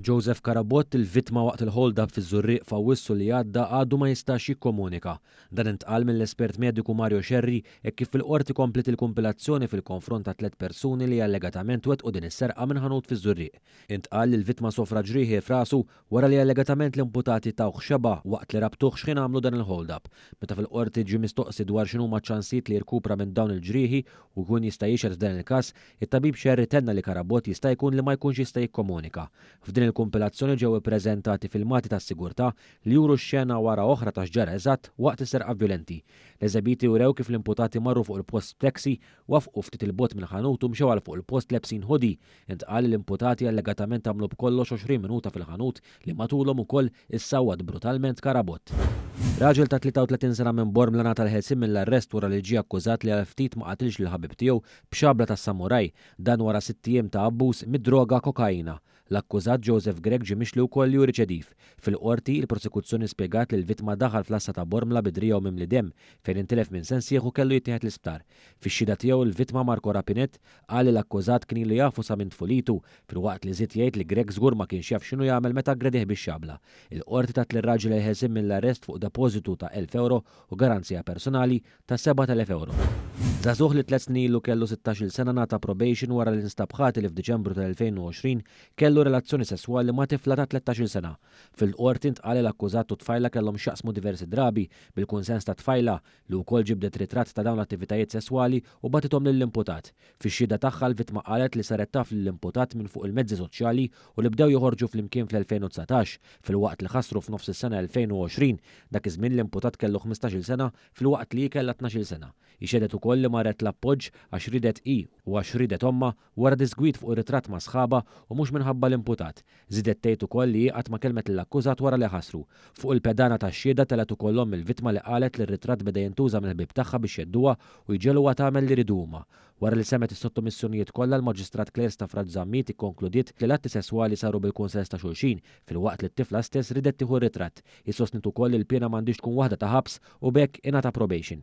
Joseph Carabott, il-vittma waqt il-hold-up fiż-Żurrieq f'Awwissu li għadda għadu ma jistax jikkomunika. Dan intqal mill-espert mediku Mario Scerri hekk kif fil-Qorti kompliet il-kumpilazzjoni fil-konfront ta' tlett persuni li allegatament wettqu din is-serqa minn ħanut fiż-Żurrieq. Intqal li l-vittma sofra ġrieħi f'rasu wara li allegatament l-imputati tawh xebgħa waqt li rabtuh x'ħin għamlu dan il-hold-up. Meta fil-Qorti ġie mistoqsi dwar x'inhuma ċ-ċansijiet li jirkupra minn dawn il-ġrieħi u jkun jista' jixhed f'dan il-każ, It-tabib Scerri tenna li Carabott jista' jkun li ma jkunx jista' jikkomunika. F'din il-kumpilazzjoni ġew ippreżentati filmati tas-sigurtà li juru x-xena wara oħra ta' x'ġara eżatt waqt is-serqa vjolenti. L-eżebiti urew kif l-imputati marru fuq il-post b'taxi, wafqu ftit 'il bogħod mill-ħanut u mxew għal fuq il-post lebsin hoodie. Intqal li l-imputati allegatament għamlu b'kollox 20 minuta fil-ħanut li matulhom ukoll issawwat brutalment Carabott. Raġel ta' 33 sena minn Bormla ngħata l-ħelsien mill-arrest wara li ġie akkużat li għal ftit ma qatilx lill-ħabib tiegħu b'xabla tas-samuraj, dan wara sitt ijiem ta' abbuż mid-droga kokaina. L-akkużat Joseph Grech ġie mixli wkoll li hu riċediv. Fil-Qorti, il-Prosekuzzjoni spjegat li l-vittma daħal fl-għassa ta' Bormla bi driegħu mimli demm, fejn intilef minn sensih u kellu jittieħed l-isptar. Fix-xhieda tiegħu l-vittma Marco Rapinet qal li l-akkużat kien ilu jafu sa minn tfulitu, filwaqt li żied jgħid li Grech żgur ma kienx jaf x'inhu jagħmel meta aggredih bix-xabla. Il-Qorti tat lir-raġel il-ħelsien mill-arrest fuq depożitu ta' 1,000 ewro u garanzija personali ta' 7,000 ewro. Żagħżugħ li tlett snin ilu kellu sittax-il sena ngħata probation wara li nstab ħati li f'Diċembru tal-2020 kellu relazzjoni sesswali ma' tifla ta' tlettax-il sena. Fil-Qorti ntqal li l-akkużat u t-tfajla kellhom x'jaqsmu diversi drabi, bil-kunsens tat-tfajla, li wkoll ġibdet ritratt ta' dawn l-attivitajiet sesswali u bagħtithom lill-imputat. Fix-xhieda tagħha l-vittma qalet li saret taf lill-imputat minn fuq il-mezzi soċjali u li bdew joħorġu flimkien fl-2019, filwaqt li ħassru f'nofs is-sena 2020. Dak iż-żmien l-imputat kellu ħmistax-il sena filwaqt li hi kellha tnax-il sena. Hi xehdet ukoll li marret l-Appoġġ għax riedet hi u għax riedet ommha wara diżgwid fuq ir-ritratt ma' sħabha u mhux minħabba l-imputat. Żiedet tgħid ukoll li hi qatt ma kellmet lill-akkużat wara li ħassru. Fuq il-pedana tax-xhieda telgħet ukoll omm il-vittma li qalet li r-ritratt beda jintuża mill-ħbieb tagħha biex jhedduha u jġegħluha tagħmel li jridu huma. Wara li semgħet is-sottomissjonijiet kollha l-Maġistrat Claire Stafrace Zammit ikkonkludiet li l-atti sesswali saru bil-kunsens ta' xulxin filwaqt li t-tifla stess riedet tieħu r-ritratt. Hi sostniet ukoll li l-piena m'għandhiex tkun waħda ta' ħabs u b'hekk ingħata probation.